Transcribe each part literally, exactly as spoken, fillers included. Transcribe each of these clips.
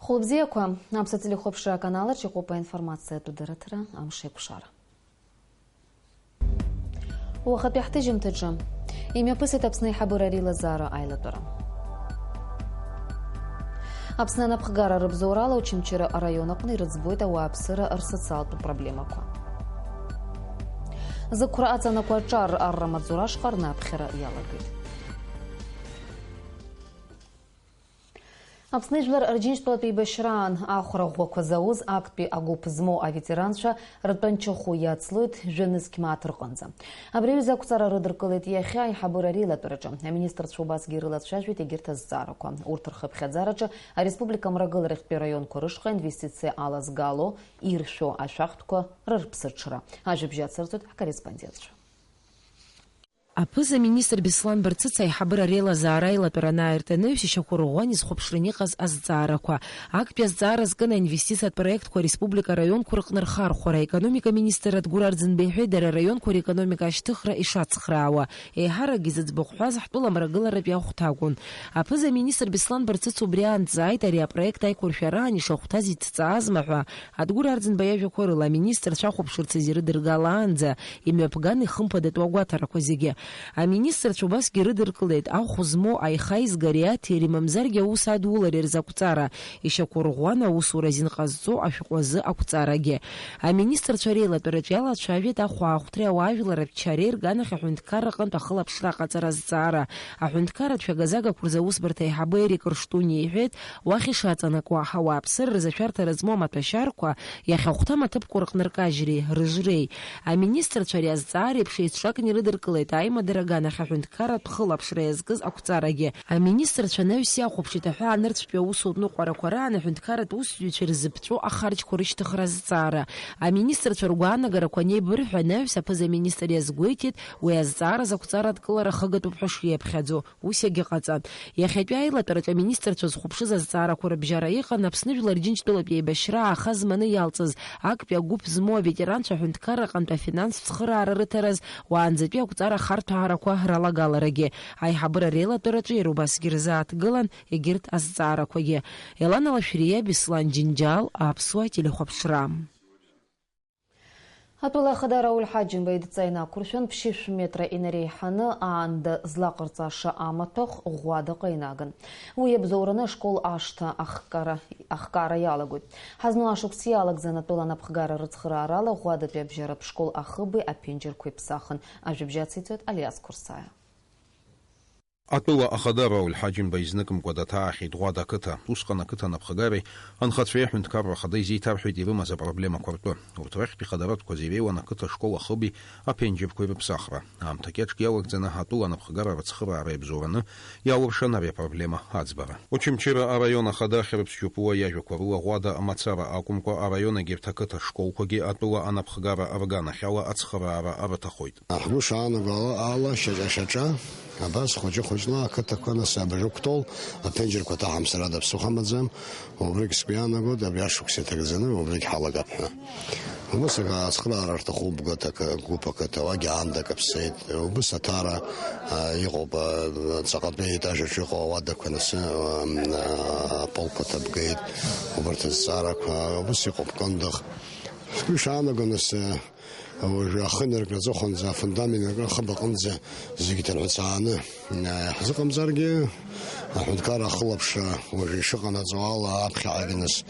Хәылбзиақәа, Аԥсуа телехәаԥшра аканалаҿ иҟоуп аинформациатә дырраҭара Амшеикәшара. Уахатәи ҳҭыжьымҭаҿы имҩаԥысит Аԥсны аиҳабыра реилазаара аилатәара. Аԥсны анапхгара рыбзоурала Очамчыра араион аҟны ирыӡбоит ауааԥсыра рсоциалтә проблемақәа. Зықәра аҵанакуа аҿар арра маҵзура ашҟа рнаԥхьара иалагеит. Аԥсны жәлар Рџьынџьтәылатә еибашьраан ахәра ӷәӷәақәа зауз актәи агәыԥ змоу аветеранцәа ртәанчахәы иацлоит жәа-нызқь мааҭ рҟынӡа. Абри аҩыза ақәҵара рыдыркылеит иахьа аиҳабыра реилатәараҿы. Аминистрцәа убасгьы ирылацәажәеит егьырҭ азҵаарақәа. Урҭ рхыԥхьаӡараҿы ареспублика мрагыларахьтәи араионқәа рышҟа инвестициа алазгало, иршәо ашәахтәқәа рырԥсыҽра. Ажәабжь ацырҵоит ҳкорреспондентцәа. Аԥыза-министр Беслан Барцыц аиҳабыра реилазаара аилатәара анааиртны, ҩсышьақәа рӷәӷәан изхәаԥшран иҟаз азҵаарақәа. Актәи азҵаара зкын аинвестициатә проектқәа ареспублика араионқәа рҟны рхархәара. Аекономика министр Адгәыр Арӡынба иҳәеит, дара араионқәа рекономика ашьҭыхра ишацхраауа. Еиҳаракгьы зыӡбахә ҳәаз ҳтәыла мрагыларатәи ахәҭа акәын. Аԥыза-министр Беслан Барцыц убри аан дҵааит, ари апроект аиқәыршәараан ишахәҭаз иҭҵаазма ҳәа. Адгәыр Арӡынба иажәақәа рыла, аминистрцәа ахәаԥшырц азы ирыдыргалаанӡа, имҩаԥган ихымԥадатәу агәаҭарақәа зегьы. Аминистрцәа убасгьы ирыдыркылеит, ахә змоу аихаизгареи аҭиреи мамзаргьы аус адулареи рзы ақәҵара, ишьақәырӷәӷәан аусура азин ҟазҵо ашәҟәы азы ақәҵарагьы. Аминистрцәа реилатәараҿы иалацәажәеит ахәаахәҭреи ауаажәлар ачареи рганахь аҳәынҭқарра аҟынтә ахылаԥшра аҟаҵара азҵаара. Аҳәынҭқарратә шәага-загақәа рзы аусбарҭа аиҳабы Ерик Рыштуни иҳәеит, уахь ишаҵанакуа, ауааԥсыра рзы ашәарҭара змоу амаҭәашьарқәа иахьахәҭам аҭыԥқәа рҟны ркажьреи рыжреи. Аминистрцәа ари азҵаара еиԥш еицҿакны ирыдыркылеит аимадара аганахь аҳәынҭқарратә хылаԥшра иазкыз ақәҵарагьы. Аминистрцәа анаҩс иахәаԥшит аҳәаанырцәтәи аусутә ныҟәарақәа раан аҳәынҭқарратә усзуҩцәа ирзыԥҵәо ахарџьқәа рышьҭыхра азҵаара. Аминистрцәа ргәаанагарақәа анеибырҳәа анаҩс аԥыза-министр иазгәеиҭеит, уи азҵаара азы ақәҵара адкылара хыгатәуп ҳәа шиаԥхьаӡо. Ус иагьыҟаҵан. Иахьатәи аилатәараҿы аминистрцәа зхәаԥшыз азҵаарақәа рыбжьара иҟан Аԥсны Жәлар Рџьынџьтәылатә еибашьра ааха зманы иалҵыз актәи агәыԥ змоу аветеранцәа аҳәынҭқарра аҟынтә афинанстә цхыраара рыҭараз уаанӡатәи ақәҵара ахарҭәаарақәа ралагаларагьы. Аиҳабыра реилатәараҿы иара убасгьы рзааҭгылан егьырҭ азҵаарақәагьы. Елана Лашәриа, Беслан Џьынџьал, Аԥсуа телехәаԥшра. Атәыла ахада Рауль Ҳаџьымба идҵа инақәыршәан, ԥшьышә метра инареиҳаны аанда злаҟарҵаша амаҭәахә ӷәӷәадаҟа инаган. Уи иабзоураны ашкол ашҭа ахкара, ахкара иалагоит. Ҳазну ашықәс иалагӡан атәыла анапхгара рыцхыраарала ӷәадатәи абжьаратә школ ахыби аԥенџьырқәеи ԥсахын. Ажәабжь ациҵоит Алиас Қәырсаиа. Атәыла ахада Рауль Ҳаџьымба изныкымкәа даҭаахьеит Ӷәада ақыҭа. Усҟан ақыҭа анапхгареи анхацәеи аҳәынҭқарра ахада изеиҭарҳәеит ирымаз апроблемақәа ртәы. Урҭ рахьтә ихадаратәқәаз иреиуан ақыҭа ашкол ахыби аԥенџьырқәеи рыԥсахра. Аамҭа кьаҿк иалагӡаны атәыла анапхгара рыцхыраара иабзоураны иалыршан ари апроблема аӡбара. Очамчыра араион ахада Хьрыԥс Џьопуа иажәақәа рыла Ӷәада мацара акәымкәа араион егьырҭ ақыҭа школқәагьы атәыла анапхгара рганахьала ацхыраара рыҭахоит. Ҳгәы шаанаго ала, ала, шьаҿа-шьаҿа, абас хәыҷы-хәыҷла ақыҭақәа, нас абыржәы Кәтол, аԥенџьырқәа ҭаҳамсыр ада ԥсыхәа амаӡам, убригь сгәы иаанагоит, абри ашықәс иҭагӡаны убригь ҳалагап ҳәа. Убыс ацхыраара рҭахуп гәыҭак, гәыԥ ақыҭа, уагь аанда каԥсеит. Убыс Аҭара, а, иҟоуп, а, ҵаҟатәи аетаж аҿы иҟоу ауадақәа, нас, а, а, аполқәа ҭабгеит, убарҭ азҵаарақәа, убыс иҟоуп Кындыӷ. Сгәы ишаанаго, нас, а, Уажәы ахы инаркны аҵыхәанӡа, афундамент инаркны ахыб аҟынӡа зегьы ҭырҳәцааны, э, ҳзыҟамҵаргьы, аҳәынҭқарра ахылаԥшра уажәы ишыҟанаҵо ала аԥхьаҟагьы нас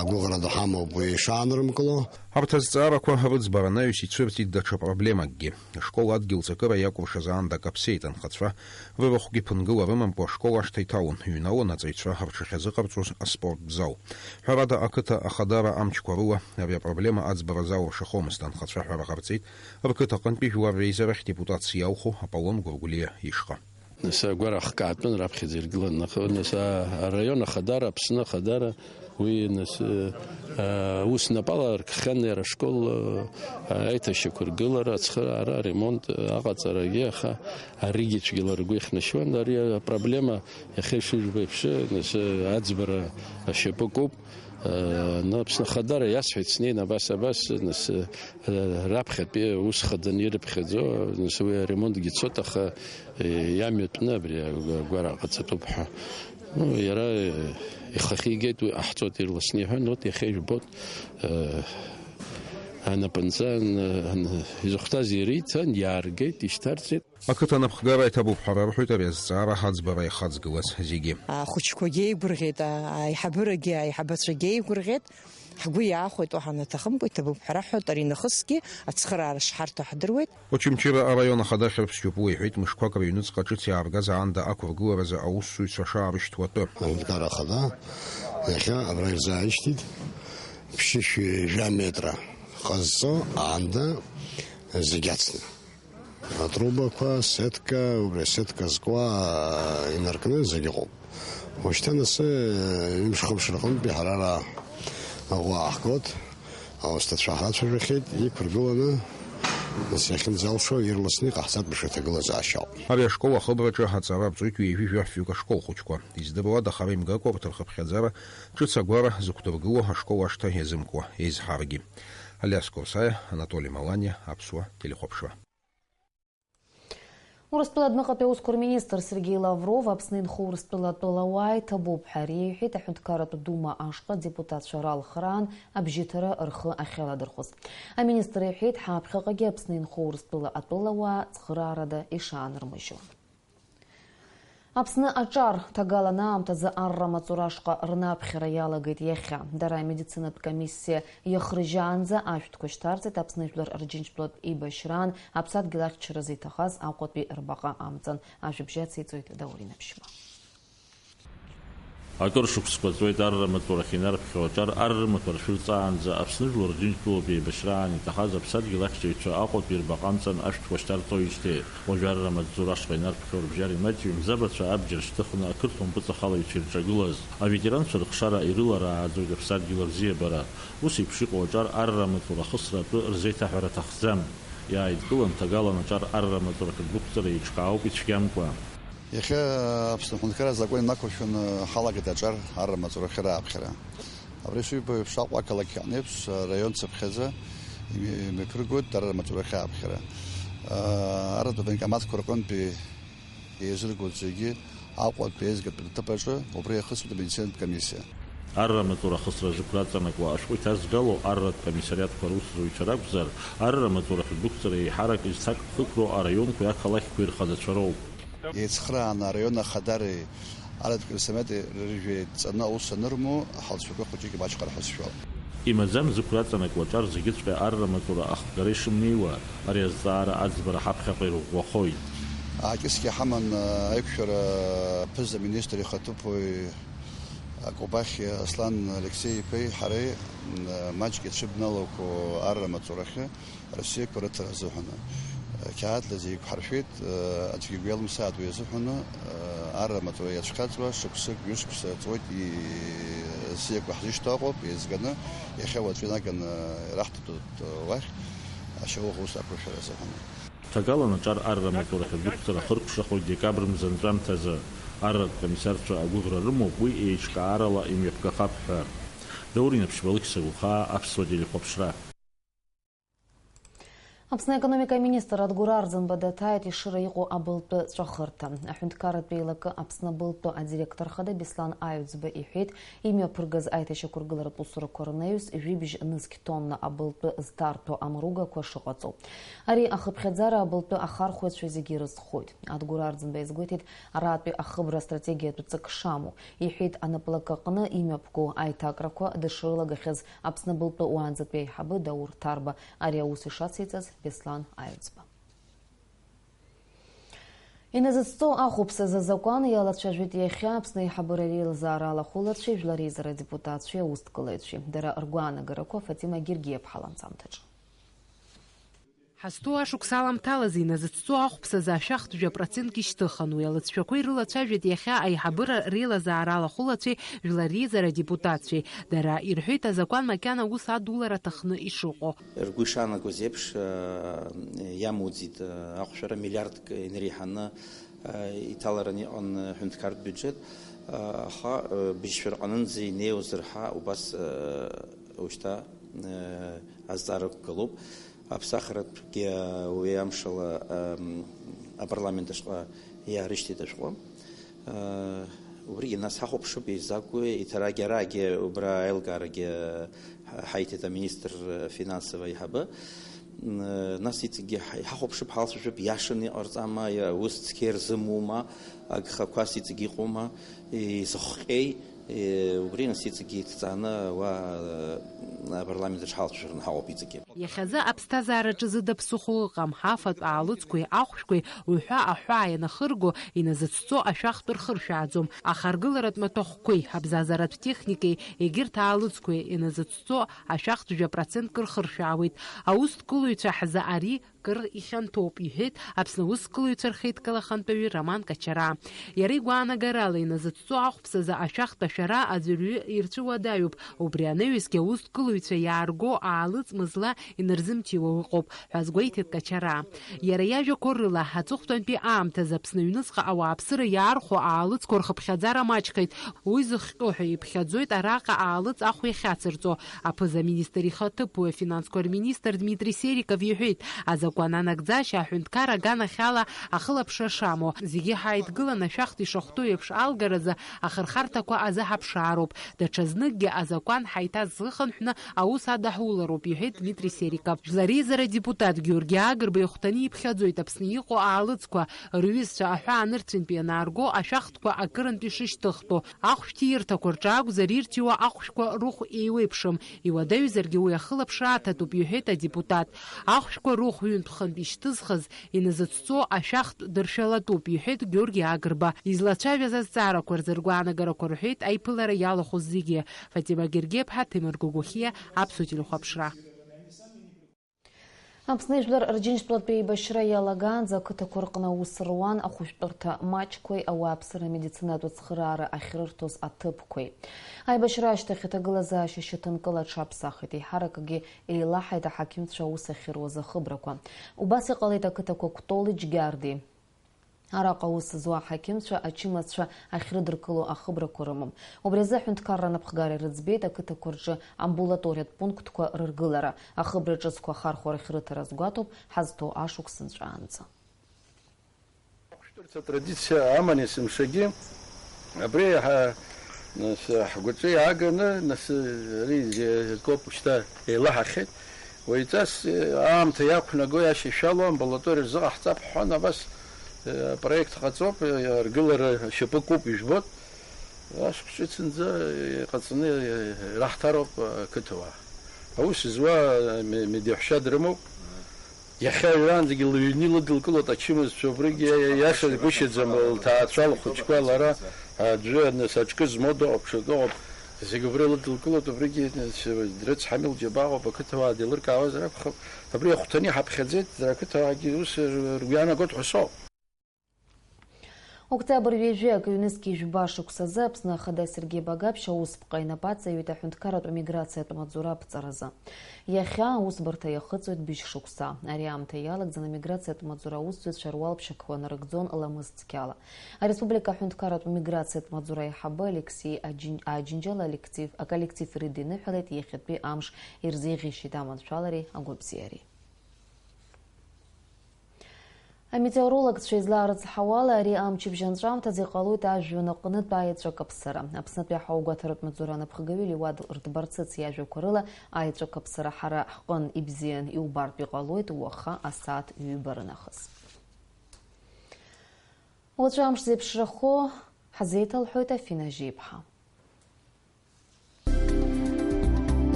агәыӷра ду ҳамоуп уи ишаанырмкыло. Арҭ азҵаарақәа рыӡбара анаҩс ицәырҵит даҽа проблемакгьы. Ашкол адгьыл ҵакыра иакәыршаз аанда каԥсеит анхацәа. Рырахәгьы ԥынгыла рымамкәа ашкол ашҭа иҭалон, иҩналон аҵаҩцәа рҽахьазыҟарҵоз аспорттә зал. Ҳәарада, ақыҭа ахадара амчқәа рыла ари апроблема аӡбара залыршахомызт, анхацәа ҳәара ҟарҵеит рқыҭа аҟынтәи жәлар реизарахь депутатс иалху Аполлон Гәыргәлиа ишҟа. Нас агәара ахкаатәын раԥхьаӡа иргылан, аха нас а-, араион ахадара, Аԥсны ахадара, уи нас, э, э, ус напала аркхьан иара ашкол, э, аиҭашьақәыргылара, ацхыраара, аремонт, э, аҟаҵарагьы, аха аригьы цәгьала ргәы ихнашьуан, ари апроблема иахьа ишыжәбо еиԥш, нас, э, аӡбара ашьапы куп. Э, ну, Аԥсны ахадара иасҳәеит, снеин абас, абас, нас, э, раԥхьатәи ус хаданы ирыԥхьаӡо, нас уи аремонтгьы цоит, аха, э, иамҩатәны абри агәара ҟаҵатәуп ҳәа. Ну, иара, э, ихахьы игеит, уи ҟаҳҵоит, ирласны иҳәан, вот иахьа ижәбоит, э, анапынҵа, ан-, ан-, изыхәҭаз ирицан, иааргеит, ишьҭарҵеит. Ақыҭа анапхгара иҭабуп ҳәа рарҳәоит ари азҵаара аӡбара иахаҵгылаз зегьы. Ахәыҷқәагьы еигәырӷьеит, а-, аиҳабырагьы, аиҳабацәагьы еигәырӷьеит. Ҳгәы иаахәеит, уаҳа анаҭахымкәа, иҭабуп ҳәа раҳҳәоит, ари нахысгьы ацхыраара шҳарҭо ҳдыруеит. Очамчыра араион ахада Хьрыԥс Џьопуа иҳәеит, мышқәак рыҩныҵҟа ҿыц иааргаз аанда ақәыргыларазы аусзуҩцәа шаарышьҭуа атәы. Аҳәынҭқарра ахада иахьа абра ирзааишьҭит ԥшьышәи жәа метра ҟазҵо аанда зегь ацны. Атрубақәа, асетка, убри асетка зкуа инаркны зегь ыҟоуп. Уажәшьҭа нас, ҩымш-хымш рҟынтәи ҳара ара аӷәы ааҳгоит, аусҭацәа ҳрацәажәахьеит, иқәыргыланы, нас иахьынӡалшо ирласны иҟаҳҵап даҽа ҭагылазаашьа ауп. Ари ашкол ахыбраҿы аҵара рҵоит ҩажәи жәафҩык ашкол хәыҷқәа. Издыруада, хара имгакәа урҭ рхыԥхьаӡара ҿыц агәара зықәдыргыло ашкол ашҭа иазымкуа еизҳарагьы. Алиас Корсаиа, Анатоли Маланиа, Аԥсуа телехәаԥшра. Урыстәыла адәныҟатәи аусқәа рминистр Сергеи Лавров Аԥсны инхо Урыстәыла атәылауаа иҭабуп ҳәа реиҳәеит Аҳәынҭқарратә Дума ашҟа адепутатцәа ралхраан абжьыҭара рхы ахьаладырхәыз. Аминистр иҳәеит, ҳааԥхьаҟагьы Аԥсны инхо Урыстәыла атәылауаа цхыраарада ишаанырмыжьуа. Аԥсны аҿар ҭагалан аамҭазы арра маҵура ашҟа рнаԥхьара иалагеит иахьа. Дара амедицинатә комиссиа иахрыжьаанӡа ашәҭқәа шьҭарҵеит Аԥсны Жәлар Рџьынџьтәылатә еибашьраан аԥсадгьыл ахьчара зиҭахаз Аҟәатәи рбаҟа амҵан. Ажәабжь ациҵоит Даурен Аԥшьба. Акыр шықәсқәа ҵуеит арра маҵурахь инарԥхьо аҿар арра маҭәа ршәырҵаанӡа Аԥсны Жәлар Рџьынџьтәылатә еибашьраан иҭахаз аԥсадгьыл ахьчаҩцәа Аҟәатәи рбаҟа амҵан ашәҭқәа шьҭарҵоижьҭеи. Уажәы арра маҵзура ашҟа инарԥхьо рыбжьара имаҷҩым, мзабацәа абџьар шьҭыхны ақырҭуа мпыҵахалаҩцәа ирҿагылаз. Аветеранцәа рыхшара ирыларааӡоит аԥсадгьыл абзиабара. Ус еиԥш иҟоу аҿар арра маҵура ахысра атәы рзеиҭаҳәара аҭахӡам. Иааидкылан, ҭагалан аҿар арра маҵурахь адәықәҵара еиҿкаауп ицәгьамкәа. Иахьа Аԥсны аҳәынҭқарра азакәан инақәыршәаны ҳалагеит аҿар арра маҵурахьы рааԥхьара. Абри шыжәбо еиԥш, Аҟәа ақалақь аҟны еиԥш, араион цыԥхьаӡа ими-, имҩаԥыргоит арра маҵурахьы ааԥхьара. Арратә авоенкоматқәа рҟынтәи еизыргоит зегьы Аҟәатәи аизгатәи рҭыԥ аҿы, убри иахысуеит амедицинатә комиссиа. Арра маҵура ахысра зықәра аҵанакуа ашәҟәы иҭазгало арратә комиссариатқәа русзуҩцәа ракәзар, арра маҵурахь адәықәҵара еиҳарак изҭакԥхықәроу араионқәеи ақалақьқәеи рхадацәа роуп. Еицхрааны араион ахадареи арратә комиссариати рыжәҩа еидҵаны аус анырмоу, ҳалҵшәақәа хәыҷык имаҷхар ҳәа сшәоит. Имаӡам зықәра аҵанакуа аҿар зегьыҵәҟьа арра маҵура ахкгара ишымнеиуа, ари азҵаара аӡбара ҳаԥхьаҟа ирӷәӷәахоит. Аакьысгьы ҳаман аиқәшәара ԥыза-министр ихаҭыԥуаҩ Акобахьиа Аслан Алексеи-иԥеи ҳареи, м, маҷк ицәыбналақәо арра маҵурахьы Россиақәа рыҭара азыҳәаны, қьаадла зегьы еиқәҳаршәеит, аӡәгьы игәы иалымсааит уи азыҳәаны, арра маҵура иацәхьаҵуа шықәсык, ҩышықәса ҵуеит, и-, Россиақәа ҳзышьҭоу Аҟәатә еизганы, иахьа уаҵәы инаганы ираҳҭатәуп уахь ашьауӷа ус ақәыршәара азыҳәаны. Ҭагалан аҿар арра маҵурахь адәықәҵара хыркәшахоит декабр мза анҵәамҭазы. Арратә комиссарцәа агәыӷра рымоуп уи еиҿкаарала имҩаԥгахап ҳәа. Даур Инаԥшьба, Алықьса Гәхаа, Аԥсуа телехәаԥшра. Аԥсны аекономика аминистр Адгәыр Арӡынба даҭааит Ешыра иҟоу абылтәы ҵәахырҭа. Аҳәынҭқарратә еилакы Аԥсны абылтәы адиректор хада Беслан Аҩӡба иҳәеит, имҩаԥыргаз аиҭашьақәыргыларатә усурақәа рнаҩс жәибжь нызқь тонна абылтәы зҭарҭәо амругақәа шыҟаҵоу. Ари ахыԥхьаӡара абылтәы ахархәаҩцәа зегьы ирызхоит. Адгәыр Арӡынба иазгәеиҭеит, аратәи ахыбра астратегиатә ҵак шамоу. Иҳәеит, анаплакы аҟны имҩаԥгоу аиҭакрақәа дышрылагахьаз Аԥсны абылтәы уаанӡатәи аиҳабы Даур Ҭарба. Ари аус ишациҵаз Беслан Аҩӡба. Иназыҵҵо ахәыԥсаз азакәан иалацәажәеит иахьа Аԥсны аиҳабыра реилазаара алахәылацәеи жәлар реизара адепутатцәеи аусҭгылаҩцәеи. Дара ргәаанагарақәа Фатима Гергиаԥҳа ланҵамҭаҿы. Ҳазҭоу ашықәс аламҭалазы иназыҵҵо ахәԥсазы ашәахтә жәа процентгьы шьҭыхын. Уи алыҵшәақәа ирылацәажәеит иахьа аиҳабыра реилазаара алахәылацәеи жәлар реизара адепутатцәеи. Дара ирҳәеит азакәан макьана аус адулара аҭахны ишыҟоу. Ргәы ишаанагоз еиԥш, э, иамуӡеит, э, ахәшәара миллиардк инареиҳаны, э, иҭалараны иҟан, э, ҳәынҭқарратә биуџьет, э, аха, э, быжьшәа рҟынынӡа инеиуазар ҳәа убас, э, ушьҭа, э, азҵаара ықәгылоуп. Аԥсахратәгьы уи амшала, э, апарламент ашҟа иаарышьҭит ашәҟәы. Э, Убригьы нас ҳахәаԥшып, изакәу иҭарагьарагьы убра аилкаарагьы ҳаиҭеит аминистр финансов аиҳабы. М, нас иҵегьгьы ҳа-, иҳахәаԥшып, ҳалцәажәап, иашаны иҟарҵама, иа-, ус цқьа ирзымума, агхақәас иҵегь иҟоума, изыхҟьеи, е, убри нас иҵегьгьы иҭҵааны уа, э, апарламент аҿы ҳалцәажәараны ҳаҟоуп иҵегьгьы. Иахьазы аԥсҭазаараҿы зыда ԥсыхәа ыҟам, ҳафатә аалыцқәеи ахәшәқәеи уҳәа аҳәаа ианахырго, иназыцәҵо ашәахтә рхыршәааӡом. Аха аргыларатә маҭәахәқәеи абзазаратә техникеи егьырҭ аалыцқәеи иназыцәҵо ашәахтә жәа процентк рхыршәаауеит. Аусҭгылаҩцәа ҳзы ари кыр ихьанҭоуп, иҳәеит Аԥсны аусҭгылаҩцәа рхеидкыла ахантәаҩы Роман Качараа. Иара игәаанагарала, иназыцәҵо ахәԥсазы ашәахтә ашәара аӡәырҩы ирцәыуадаҩуп, убри анаҩсгьы аусҭгылаҩцәа иаарго аалыҵ мызла инарзымчиуа ыҟоуп ҳәа азгәеиҭеит Качараа. Иара иажәақәа рыла, аҵыхәтәантәи аамҭазы Аԥсны аҩныҵҟа ауааԥсыра иаархәо аалыҵқәа рхыԥхьаӡара маҷхеит. Уи зыхҟьо ҳәа иԥхьаӡоит араҟа аалыҵ ахә иахьацырҵо. Аԥыза-министр ихаҭыԥуаҩ афинансқәа рминистр Дмитри Сериков иҳәеит, азакәан анагӡашьа аҳәынҭқар аганахьала ахылаԥшра шамоу. Зегьы ҳааидгыланы ашәахтә ишахәҭоу еиԥш алгаразы ахырхарҭақәа азыҳаԥшаароуп. Даҽазныкгьы азакәан ҳаиҭазхынҳәны аус адаҳулароуп, иҳәеит Дмитри Сериков. Жәлар реизара адепутат Георги Агрба ихәҭаны иԥхьаӡоит Аԥсны иҟоу аалыҵқәа рҩызцәа аҳәаанырцәынтәи ианаарго ашәахтәқәа акырынтә ишышьҭыхтәу. Ахәшәҭиирҭақәа рҿы акәзар, ирҭиуа ахәшәқәа рыхә еиуеиԥшым, иуадаҩзаргьы уи ахылаԥшра аҭатәуп, иҳәеит адепутат. Ахәшәқәа рыхә ҩынтә-хынтә ишьҭызхыз иназыцәҵо ашәахтә дыршәалатәуп, иҳәеит Георги Агрба. Излацәажәаз азҵаарақәа рзы ргәаанагарақәа рҳәеит аиԥылара иалахәыз зегьы. Фатима Гергеԥҳа, Ҭемыр Гогохиа, Аԥсуа телехәаԥшра. Аԥсны жәлар Рџьынџьтәылатә еибашьра иалагаанӡа ақыҭақәа рҟны аус руан ахәышәтәырҭа маҷқәеи ауааԥсыра амедицинатә ацхыраара ахьрырҭоз аҭыԥқәеи. Аибашьра ашьҭахь аҭагылазаашьа шьаҭанкыла аҽаԥсахит, еиҳаракгьы еилаҳаит аҳақьымцәа аус ахьыруаз ахыбрақәа. Убас иҟалеит ақыҭақәа Кәтоли Џьгьарди. Араҟа аус зуа аҳақьымцәа ачымазцәа ахьрыдыркыло ахыбрақәа рымам. Убри азы аҳәынҭқарра анапхгара ирыӡбеит ақыҭақәа рҿы амбулаториатә пунктқәа рыргылара. Ахыбра ҿыцқәа ахархәарахь рыҭара азгәаҭоуп ҳазҭоу ашықәс нҵәаанӡа. Ахәышәтәырҭа атрадициа аман есымшагьы абри ҳа-, нас, ҳгәаҿы иааганы, нас, ари зегьы акоуп шьҭа еилаҳахьеит. Уаҩҵас, э, аамҭа иақәнаго иашьашәало амбулаториа рзыҟаҳҵап ҳҳәан, абас, э, апроект ҟаҵоуп, э, аргылара ашьапы куп, ижәбоит. Ашықәс ҿыцынӡа иҟаҵаны, э, ираҳҭароуп ақыҭауаа. Аус зуа, э, ме-, медеҳәшьа дрымоуп. Иахьа аҩраанӡагьы лыҩны илыдылкылоит ачымазцәа, убригьы иашагәышьаӡам, лҭаацәа, лхәыҷқәа, лара аӡәы, нас, аҿкы змоу дыҟоуп, ҽакы ыҟоуп. Зегь убри лыдылкылоит, убригьы, нас, дрыцҳами, лџьабаҟоуп, ақыҭауаа деилыркаауазар акәхап. Абри ахәҭаны иҳаԥхьаӡеит, ақыҭауаагьы ус ргәы иаанагоит ҳәа соуп. Октиабр ҩажәи акы ҩнызқьи жәба шықәсазы Аԥсны Ахада Сергеи Багаԥшь аусԥҟа инапы аҵаҩит аҳәынҭқарратә миграциатә маҵзура аԥҵаразы. Иахьа аусбарҭа иахыҵуеит быжь шықәса. Ари аамҭа иалагӡаны амиграциатә маҵзура аусзуҩцәа руалԥшьақәа нарыгӡон ламыс цқьала. Ареспублика аҳәынҭқарратә миграциатә маҵзура аиҳабы Алексеи Аџьын-, Аџьынџьал алектив, аколлектив ирыдиныҳәалеит иахьатәи амш ирзеиӷьеишьеит аманшәалареи агәабзиареи. Аметеорологцәа излаарыцҳауала, ари амчыбжь анҵәамҭазы иҟалоит ажәҩан аҟнытә аеҵәа каԥсара. Аԥснытәи аҳауагәаҭаратә маҵзура анапхгаҩы Леуад Рҭбарцыц иажәақәа рыла, аеҵәа каԥсара ҳара ҳҟын ибзиан иубартә иҟалоит уаха асааҭ ҩба рынахыс. Уаҵәы амш зеиԥшрахо ҳазеиҭалҳәоит Афина Жьеиԥҳа.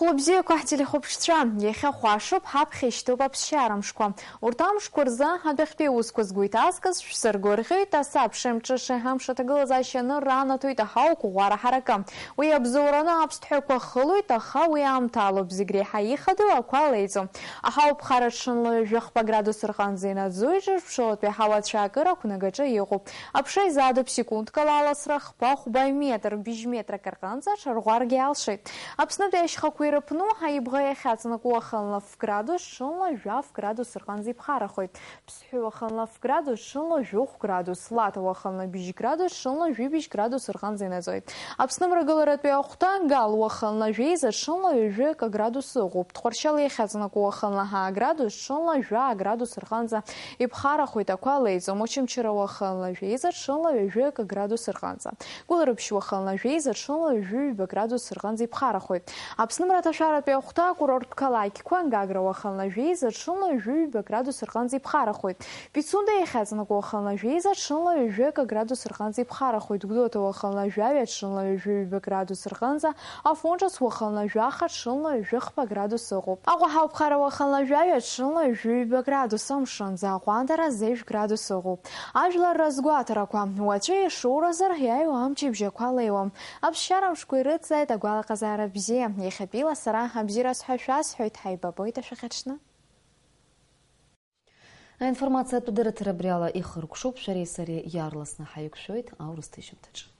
Хәлыбзиақәа ҳтелехәаԥшцәа, иахьа хәашоуп, ҳаԥхьа ишьҭоуп аԥсшьара мшқәа. Урҭ амшқәа рзы адәахьтәи аусқәа згәы иҭаскыз шәсыргәырӷьоит, аса аԥшеимҿышеи амш аҭагылазаашьа анырра анаҭоит аҳауа қәыӷәӷәара ҳаракы. Уи абзоураны аԥсҭҳәақәа хылоит, аха уи аамҭалоуп, зегь реиҳа ихадоу ақәа леиҵо. Аҳауа ԥхара ҽынла ҩажәи хԥа градус рҟынӡа инаӡоит, ҿырԥшылатәи аҳауа ацәаакыра ақәнагаҿы иҟоуп. Аԥша изаатуп секундкала аласра хԥа-хәба метр, быжь метрак рҟынӡа аҽарӷәӷәаргьы алшоит. Аԥснытәи ашьхақәеи Рыԥну аибӷа иахьаҵанакуа уахынла ф градус, ҽынла жәаф градус рҟынӡа иԥхарахоит. Ԥсҳәы уахынла ф градус, ҽынла жәохә градус, Лаҭа уахынла бжь градус, ҽынла жәибжь градус рҟынӡа инаӡоит. Аԥсны мрагыларатәи ахәҭа Гал уахынла жәеиза, ҽынла ҩажәи акы градус ыҟоуп. Тҟәарчал иахьаҵанакуа уахынла ҳаа градус, ҽынла жәаа градус рҟынӡа иԥхарахоит, ақәа леиӡом. Очамчыра уахынла жәеиза, ҽынла ҩажәи акы градус рҟынӡа. Гәылрыԥшь уахынла жәеиза, ҽынла ҩажәи ҩба градус рҟынӡа иԥхарахоит. Аԥсны мраҭашәаратәи ахәҭа акурорттә қалақьқәа Гагра уахынла жәеиза, ҽынла ҩажәи ҩба градус рҟынӡа иԥхарахоит. Пицунда иахьаҵанакуа уахынла жәеиза, ҽынла ҩажәи акы градус рҟынӡа иԥхарахоит. Гәдоуҭа уахынла жәаҩа, ҽынла ҩажәи ҩба градус рҟынӡа, Афон ҿыц уахынла жәаха, ҽынла ҩажәи хԥа градус ыҟоуп. Аҟәа ҳауԥхара уахынла жәаҩа, ҽынла ҩажәи ҩба градус, амшынӡы аҟәандара зежә градус ыҟоуп. Ажәлар разгәаҭарақәа, уаҵәы ишоуразыр, иааиуа амчыбжьақәа леиуам. Аԥсшьара мшқәа ирыцзааит агәалаҟазаара бзиа, иахьатәила сара абзиараз ҳәа шәасҳәоит, ҳаибабоит ашәахьаҽны. Аинформациатә дырраҭара абри ала ихыркәшоуп, шәареи сареи иаарласны ҳаиқәшәоит аурыс ҭыжьымҭаҿы.